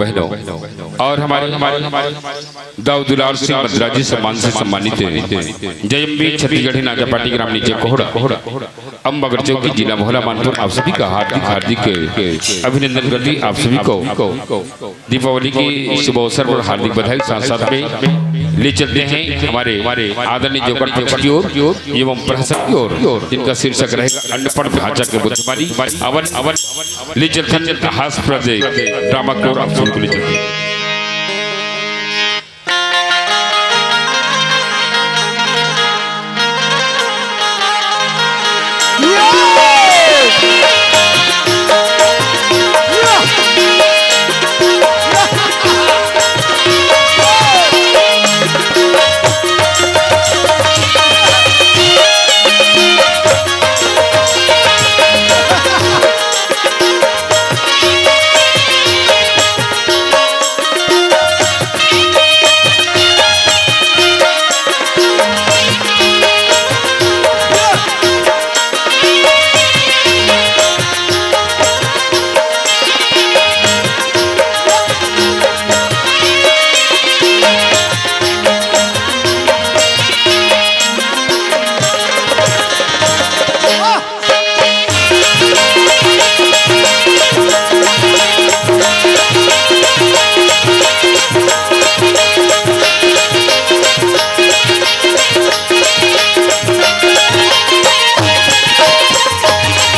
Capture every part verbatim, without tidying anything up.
बहनों और हमारे, हमारे, हमारे दाऊ दुलार सिंह मद्राजी सम्मान से सम्मानित जयम्बी छत्तीसगढ़ी नाचा पार्टी ग्राम नीचे कोहड़ा, अम्बागढ़ चौकी, जिला भोला, मानपुर, आप सभी का हार्दिक, हार्दिक अभिनंदन करती, आप सभी को दीपावली की शुभ अवसर पर हार्दिक बधाई। साथ साथ में ले चलते हैं हमारे, हमारे आदरणीय जोकर पक्ष की ओर एवं प्रशासन की ओर, जिनका शीर्षक रहेगा अन्नपण ढांचा के बुद्धिमानी। अवन, अवन ले चलते हैं हास्य प्रदे ड्रामा को आप सभी को ले चलते हैं।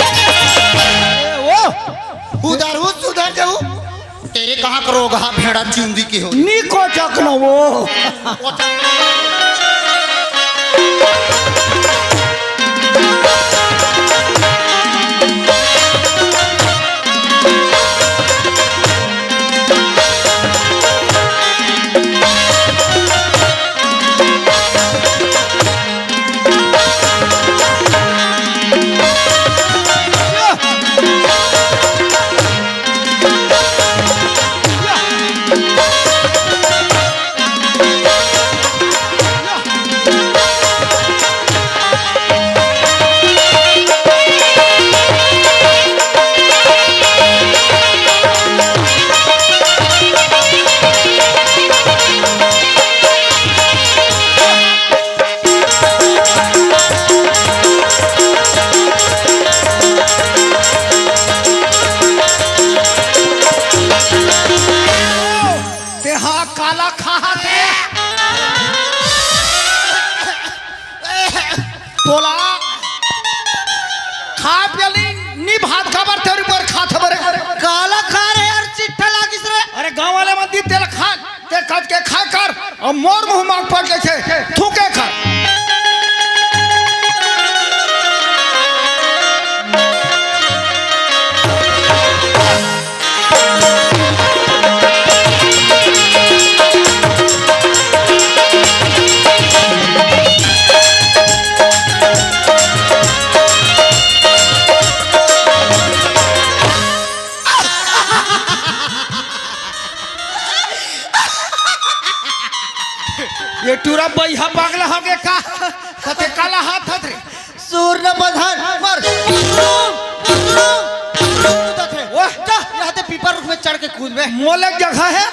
ए, ओ, उधर हूँ, सुधर जाऊ। तेरे कहाँ करो गहा भेड़ा चुंदी के हो। नी कोचक न वो। तेहा काला खाहा थे? तोला खा पियली नी भात, काबर तेरी बर खात बरे? काला खा रे यार, चिट्ठा लागिस रे। अरे गांव वाले मन दी तेल खा, ते कट के खा कर, अउ मोर मुंह मांग पड़ के छे, थूके खा। ये टूरा बइहा पागला हो गया का? कते काला हाथ हथ रे। सूर न बंधन, मर। कूदत रे। ओह। जा, यहाँ ते पीपर रुख में चढ़ के कूद बे। मोले जगह है।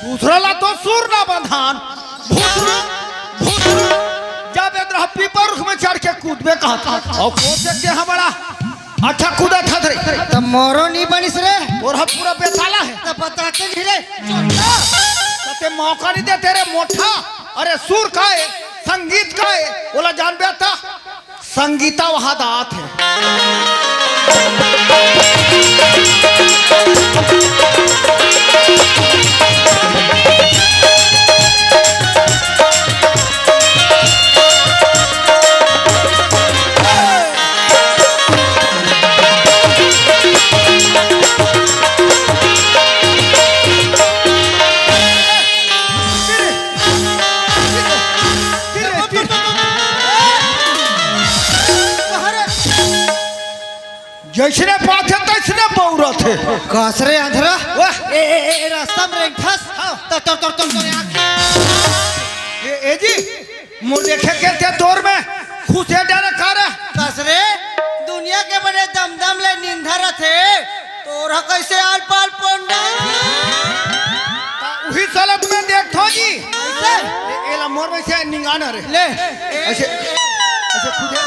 दूसरा ला तो सूर ना बंधान। भूतरू, भूतरू। जब ए तरह पीपर रुख में चढ़ के कूदबे कहत। अउ कूद के हमारा अच्छा कूदा था रे। त मोरो नी बनिस रे। तोर ह पूरा बेताला है। त बताते नहीं रे। त ते मौका नहीं देते रे मोठा। अरे सुर का है, संगीत का है, ओला जानबे त संगीता वहां दात है। जैसने पाथे तैसने बौरत। कस रे अंधरा। वाह। ए, ए, ए, ए, रस्ता में रेंगथस। हाँ। तो, तो, तो, तो, तो, यार। ए, ए जी, मोर देखे के ते तोर में खुसे डरे का रे? कस रे, दुनिया के बने दम दम ले निंदा रथे, तोर ह कैसे आल पाल पोंडा? ता उही सलत में देखथो जी। कैसे? ए, एला मोर में से निंगाना रे। ले। ऐसे, ऐसे खुदे।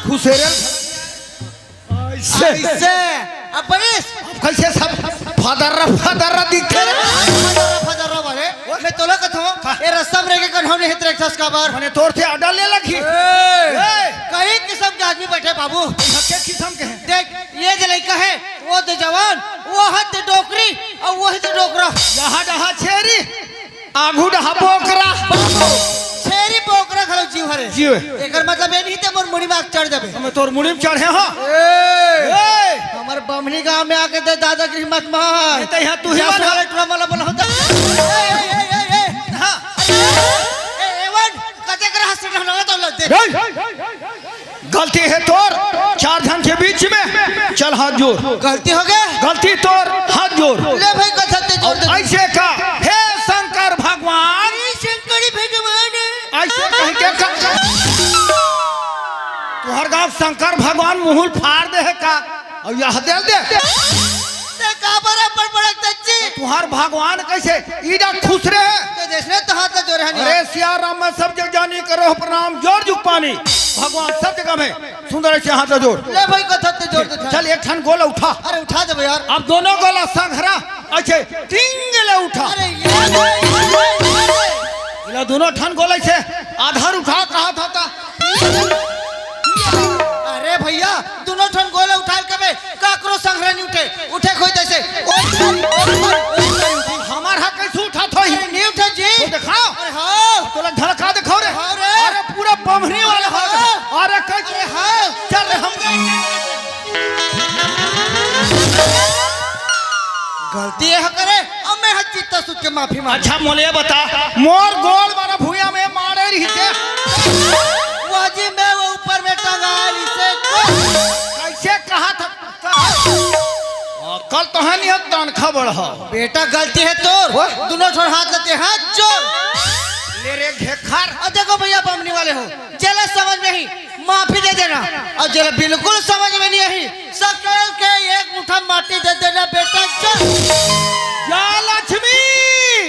खुसेरल। ऐसे। ऐसे। अब बनिस। अब कैसे सब फदर्रा फदर्रा दिखथे रे? फदर्रा फदर्रा वाले। मैं तोला कथो, का? ए रस्ता में रेंगे कन हमने हित रेखस काबर। मने तोर से आडा ले लगी। ए, ए। कई किस्म के आदमी बैठे बाबू। के किस्म के हैं? देख, ये दे लइका है, वो दे जवान, वो हद दे डोकरी, और वही दे डोकरा। यहाँ डहा छेरी, आगू डहा बोकरा। छेरी बोकरा घलो जीव हरे। जीव। एकर मतलब ये नहीं ते मोर मुड़ी में आग चढ़ जाबे। हमें तोर मुड़ी में चढ़े हो। ए! ए! हमर बमनी गांव में आके ते दादागिरी मत मार। ये तो यहाँ तू ही जस बन। वाले टूरा मला बोला होता। ए, ए, ए, ए, ए। हाँ। ए, ए, ए, वन, कते कर हंस रहा ना तो लगते। ए! गलती है तोर, चार झन के बीच में, चल हाथ जोड़। गलती हो गया? गलती तोर, हाथ जोड़। ले भाई, कथा ते जोड़ दे। ऐसे का, हे शंकर भगवान। हे शंकर भगवान। ऐसे कह के का, तुहर गांव शंकर भगवान मुहुल फाड़ दे है का? और यह दे दे। ते काबर बड़बड़क तच्ची? तुहार भगवान कैसे ईडा खुश रहे? तो जैसने तो हाथ जोर है नहीं। अरे सिया राम, मैं सब जग जानी, करो प्रणाम, जोर जुग पानी। भगवान सब जगह में सुंदर ऐसे हाथ जोड़। ले भाई, कथा ते जोड़ दे। चल, एक ठन गोला उठा। अरे उठा दे यार। अब दोनों गोला संघरा ऐसे टिंग ले उठा। अरे ये, ये, ये, ये, ये। इला दोनों ठन गोला ऐसे आधार उठा, कहा था, था। अरे भैया, दोनों ठन गोला उठा के बे, काकरो संघरा नहीं उठे, उठे कोई तैसे। ओ भाई, ओ भाई, ओ भाई, उठे। हमार हा कैसे उठा थो ही? अरे नहीं उठे जी। तो दिखाओ। अरे हाँ। तोला झलका दिखाओ रे। हाँ रे। अरे पूरा बमनी वाला हो। हाँ। अरे कैसे? अरे हाँ। चल रे हम। गलती ये करे, अब मैं हर चित्ता सुत के माफी मांग। अच्छा मोले बता, मोर गोड़ मारा भुइया में मारे रही से। वो जी मैं वो ऊपर में टंगा रही से। कैसे कहा था? कल तो है नहीं, अब तनखा बढ़ा। बेटा, गलती है तोर। वो? दोनों ठोर हाथ लेते, हाथ जोड़। ले रे घेखर। और देखो भैया, बमनी वाले हो, जेला समझ में ही माफी दे देना, और जेला बिल्कुल समझ में नहीं आई, सकेल के एक मुठा माटी दे देना बेटा। जा। या लक्ष्मी।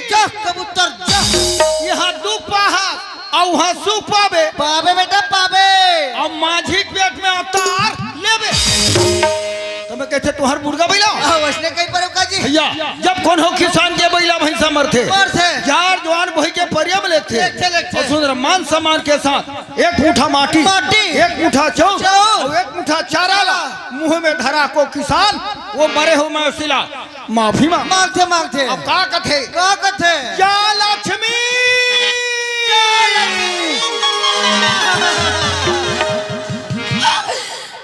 जा कबूतर जा। यहाँ दुख पाहा, और वहाँ सुख पाबे। पाबे बेटा, पाबे। अब माझी के पेट में अवतार लेबे। तो मैं कहते, तुहार मुर्गा बैला? हाँ, वैसने कहीं पर का जी। भैया, जब कोनो किसान के बैला भैंसा मरथे, मरथे। यार जवान भाई के परिया में लेथे। लेथे, लेथे। और सुंदर मान सम्मान के साथ एक मुठा माटी, माटी। एक मुठा चाउर, चाउर। और एक मुठा चारा ला मुंह में धरा को किसान, वो मरे हो मैं सिला माफी मांग। मांगथे, मांगथे। अब का कथे? का कथे? या लक्ष्मी! या लक्ष्मी!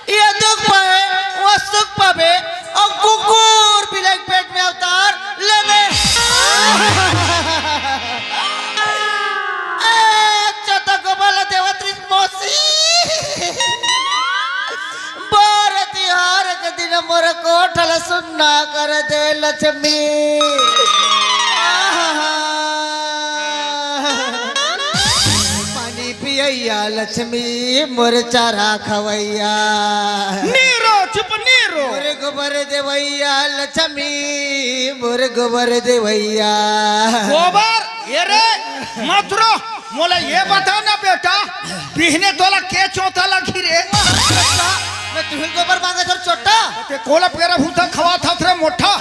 ये दुख पाए, वो सुख पावे, और कुकुर बिलाई के पेट में अवतार लेबे। ए, चतक बल देवत रिस मौसी। बर तिहार के दिन मोर कोठल सुन्ना कर दे लक्ष्मी। आहा। पानी पियैया लक्ष्मी, मोर चारा खवैया। नीरो, चुप नीरो। मोर गोबर देवैया लक्ष्मी, मोर गोबर देवैया। गोबर? ये रे, मत रो। मोला ये बता ना बेटा, बिहने तोला के चोता लगी रे? मैं तुहिल गोबर मांगे सर चोट्टा। ते कोला पेरा भूसा खवा था रे मोटा।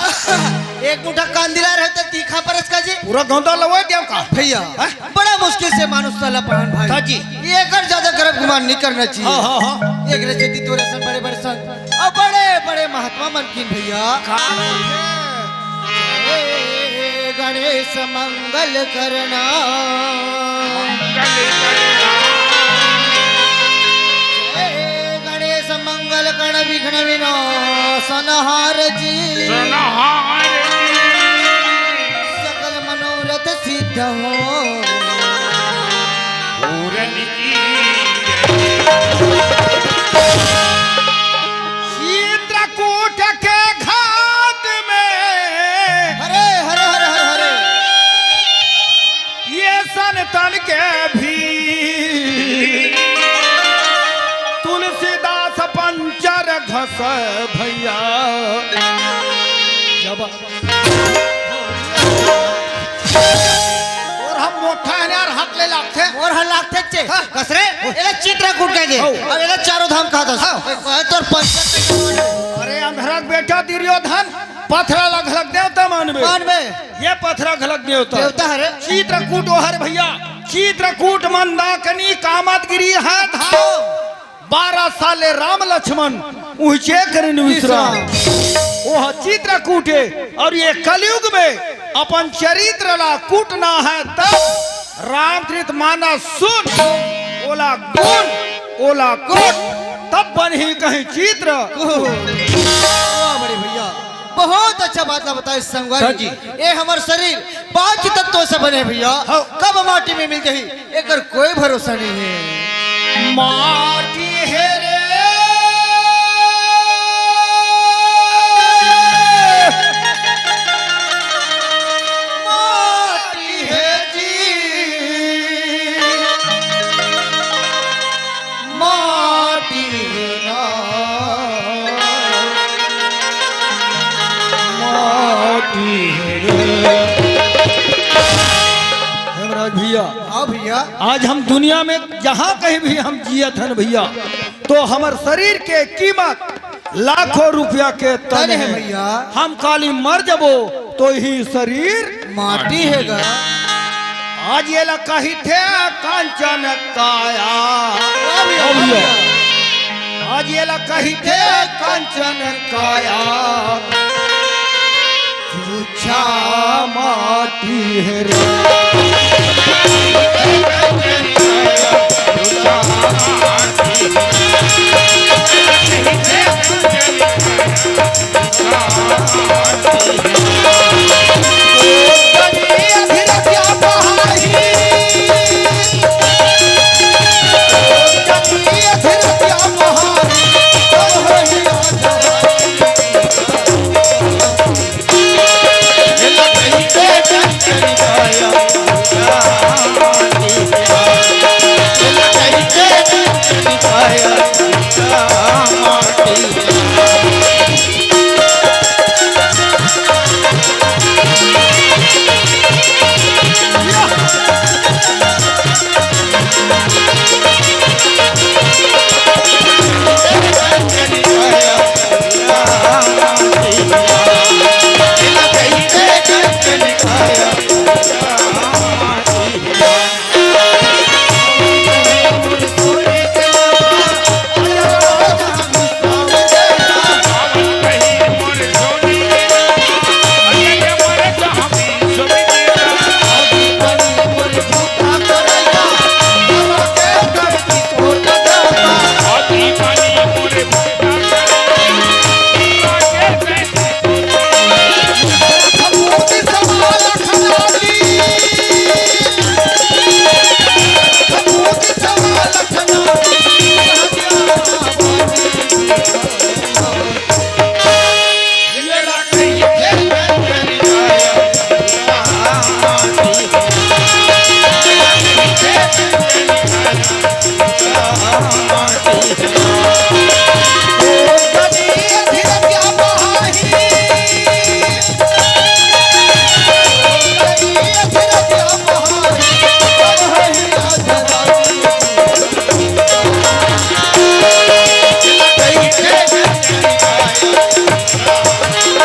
एक मुठा कांदिला रहे तो तीखा परस का जी। पूरा गौंदा लवे देव का। भैया, हैं? बड़ा मुश्किल से मानुष साला पहन भाई। हाँ जी। ये कर ज्यादा गर्व गुमान नहीं करना चाहिए। हाँ, हाँ, हाँ। एक रचती तोरे सन बड़े बड़े संत और बड़े बड़े महात्मा मन किन भैया। का बात है? हे गणेश मंगल करना। मंगल करना। हे गणेश मंगल करण विघ्न विनाशनहार जी। सनहार जी। सकल मनोरथ सिद्ध हो। पूरन की। चित्रकूट के हाँ। कस रे, एला चित्रकूट कह दे। हाँ। अब एला चारों धाम कहा दस। हाँ। ओए, तोर पंचर। अरे अंधरा के बेटा दुर्योधन, पथरा ला घलक देवता मानबे। मानबे। ये पथरा घलक देवता। देवता हरे। चित्रकूट ओ हरे भैया, चित्रकूट मंदाकिनी कामदगिरी हे धाम। बारह साल ले राम लक्ष्मण उहिचे करिन विश्राम। विश्राम। ओह चित्रकूट हे, अउ ये कलयुग में अपन चरित्र ला कूटना हे तब रामचरित मानस सुन, ओला गुन, ओला कूट, तब बनही कहीं चित्र। वाह बड़े भैया, बहुत अच्छा बात ला बताए संगवारी। हाँ जी। ए हमर शरीर पांच तत्वों से बने भैया, हाँ। कब माटी में मिल जाही, एकर कोई भरोसा नहीं है। माटी हे रे, माटी हे जी, माटी हे ना, माटी हे रे। हेमराज भैया, हाँ भैया। आज हम दुनिया में जहाँ कहीं भी हम जियत हन भैया, तो हमर शरीर के कीमत लाखों रुपया के तन तन हे हे। भैया। हम काली मर जबो तो ही शरीर माटी हे गा। आज ये ला कहिथे कंचन काया। वाह भैया, ओ भैया। वाह भैया। आज ये ला कहिथे कंचन काया। छुच्छा माटी हे रे।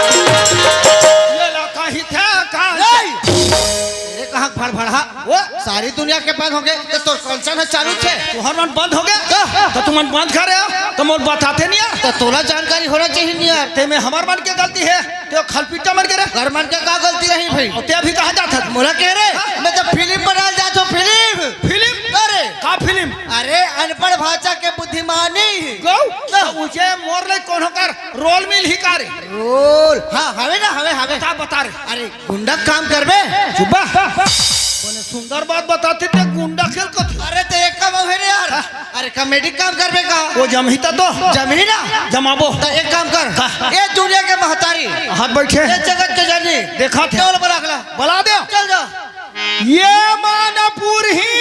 ये ला कही थे का? नहीं। तेरे कहाँ भड़भड़ा? वो? सारी दुनिया के बंद होंगे, तो तोर कौन सा ना चालू छे? तुहर मन बंद हो गया? का? तो तुमन बंद करे हो, तो मोर बताते नहीं यार। तो तोला जानकारी होना चाहिए नहीं यार। ते में हमर मन के गलती है, ते खलपीटा मन के रे। घर मन के का गलती रही भाई? ते अभी कहाँ जात हस? मोला कह रे, हाँ? मैं तो फिल्म बनाल जात हूँ, फिल्म। फिल्म? अरे। का फिल्म? अरे, अनपढ़ भाषा के बुद्धिमानी। गौ? तो उजे मोर ले कोनो कर रोल मिल ही का रे? रोल? हाँ, हवे ना, हवे, हवे। बता, बता रे। अरे, गुंडा काम करबे? चुप बा। बोले, सुंदर बात बताते ते गुंडा खेल को थे। अरे, तो एक काम है रे यार। हाँ। अरे, कॉमेडी काम करबे का? वो जमही ता तो। जमही ना? जमाबो। तो एक काम कर। हाँ। ए दुनिया के महतारी। हाथ बैठे। ए जगत के जानी। देखा थे। टेबल पर रख ला। बुला दे। चल जा। ये मानपुर ही।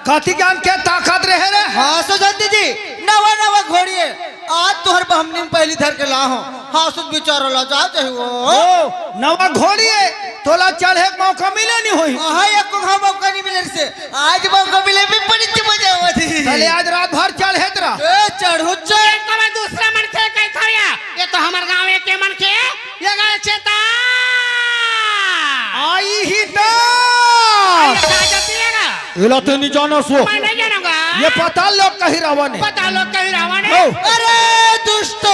कथी ज्ञान के ताकत रहे रे? हाँ, सुधंती जी, नवा नवा घोड़ी हे। आज तोहर बहमनी में पहली धर के ला हो। हाँ, सुध बिचारा ला जा चाहे वो। ओ, नवा घोड़ी हे, तोला चढ़े के मौका मिले नहीं होई। हाँ, एको घाव मौका नहीं मिले से। आज मौका मिले भी बड़ी मजा आवत हे। चले आज रात भर चढ़े तेरा। ए, चढ़ू चढ़। एक बार दूसरा मन के कही खड़िया। ये तो हमार गाँव के मन के ये गए चेता। आई ही तो। ये का जाती है ना? एला ते नहीं जाना सो। मैं नहीं जानूंगा। ये पताल लोक कही रावण हे। पताल लोक कही रावण हे। ओ। अरे दुष्ट।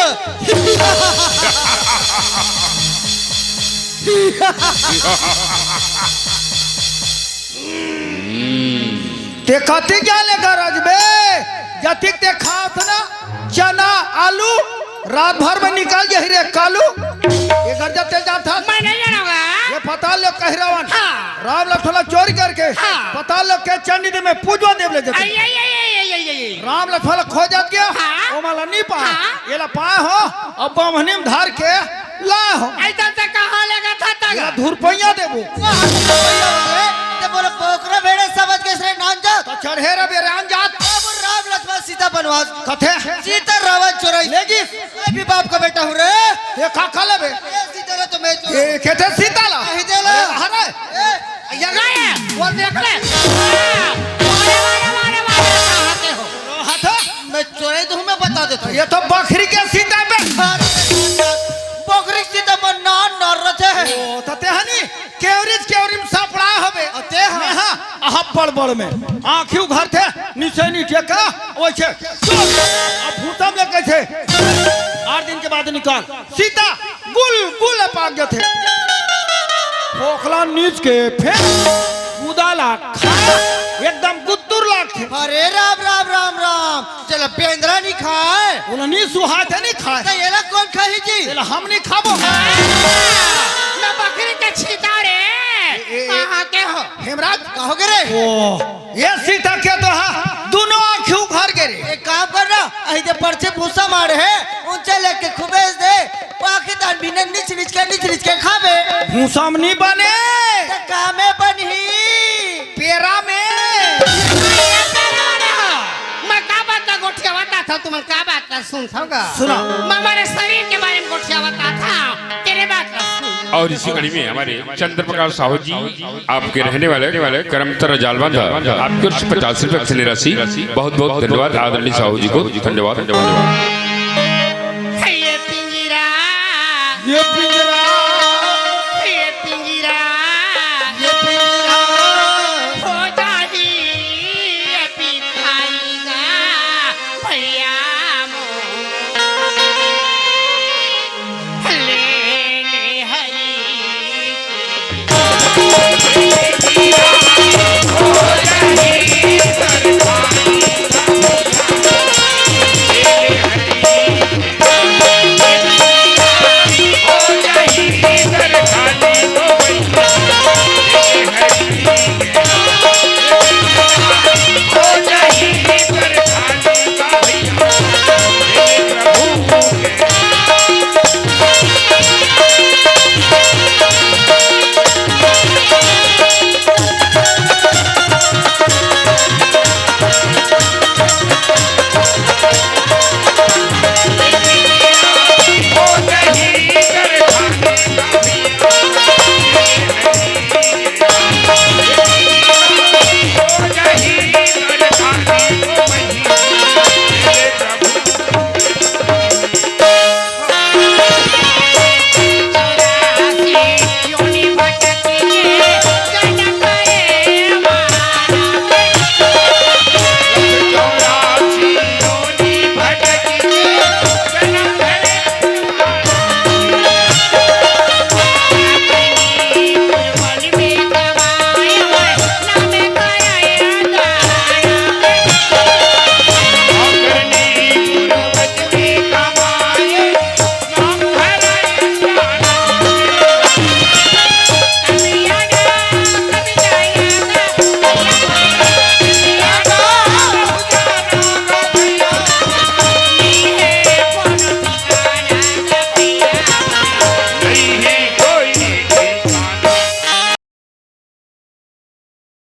ते कथी ज्ञान ले गरज बे? जतिक ते खात ना, चना, आलू, रात भर में निकल जाही रे कालू। ये गरजा ते जात हस। मैं नहीं जानूंगा। ये पताल लोक कही रावण। हाँ। राम लखन ला चोरी करके हाँ। पताल लोक के चंडी दे में पूजवा देव ले जते। आई, आई, आई, आई, आई, आई, आई। राम लखन ला खोजत गया, हाँ। ओमा ला नहीं पाए। हाँ। ये ला पाए हो, अब बमहनी में धर के ला हो। ऐसा से कहाँ लेगा था तक? ये ला धुरपैया देबो। वाह, धुरपैया वाले, ते बोले बोकरा भेड़े समझ के इसरे नान जात। तो चढ़े रे बेरान जात। अब राम लक्ष्मण सीता बनवास। कथे? सीता रावण चोराई। लेकिन मैं भी बाप का बेटा हूँ रे। ये का खा लेबे? ये सीता ला तो मैं चोरा। ये कहते सीता ला? नहीं दे ला। अरे, अरे। ए, ये गाय है, वो देख ले। वाह, वाह, वाह, वाह, वाह, कहाँ के हो? हाथ? मैं चोराई तो हूँ, मैं बता देता हूँ। ये तो बकरी के सीता बे। बकरी सीता पर नान नर रथे। ओ, तो ते हनी, केवरिज केवरी में सापड़ा हबे। अते हाँ। मैं हाँ, अहा बड़ बड़ में। आँखी उघर थे, नीचे नीचे का, वैसे। अब भूतम ले कैसे? आठ दिन के बाद निकाल। सीता गुल गुल पाक जथे। फोखला नीच के फेर कूदा ला खा, एकदम गुत्तुर लागथे। अरे राम, राम, राम, राम। चला बेंदरा नहीं खाए। बोला नहीं सुहाय थे नहीं खाए। तो ये ला कौन खाही जी? ये ला हम नहीं खाबो। ना बकरी के छीता रे। ए, ए, कहाँ के हो? हेमराज। कहोगे रे? ओ। ये सीता के तो हा, दोनों आँखी उघर गे रे। एक काम कर ना, अही दे परछे भूसा माड़े हे, ऊंचा लेके खुबेस दे, पाकिदान भी ने निच निच के, निच निच के खाबे। भूसा में नहीं बने। तो कामे बनही। पेरा में। मैं का बात का गोठिया बता था, तुम का बात का सुन था का? सुना। मैं हमारे शरीर के बारे में गोठिया बता था, तेरे बात का सुन। और इसी कड़ी में हमारे चंद्र प्रकाश साहू जी आपके रहने वाले, वाले करमतर जालबांधा, आपकी ओर से पचास रुपए की राशि। बहुत बहुत धन्यवाद आदरणीय साहू जी को, धन्यवाद, धन्यवाद। ये पिंजरा। ये पिंजरा।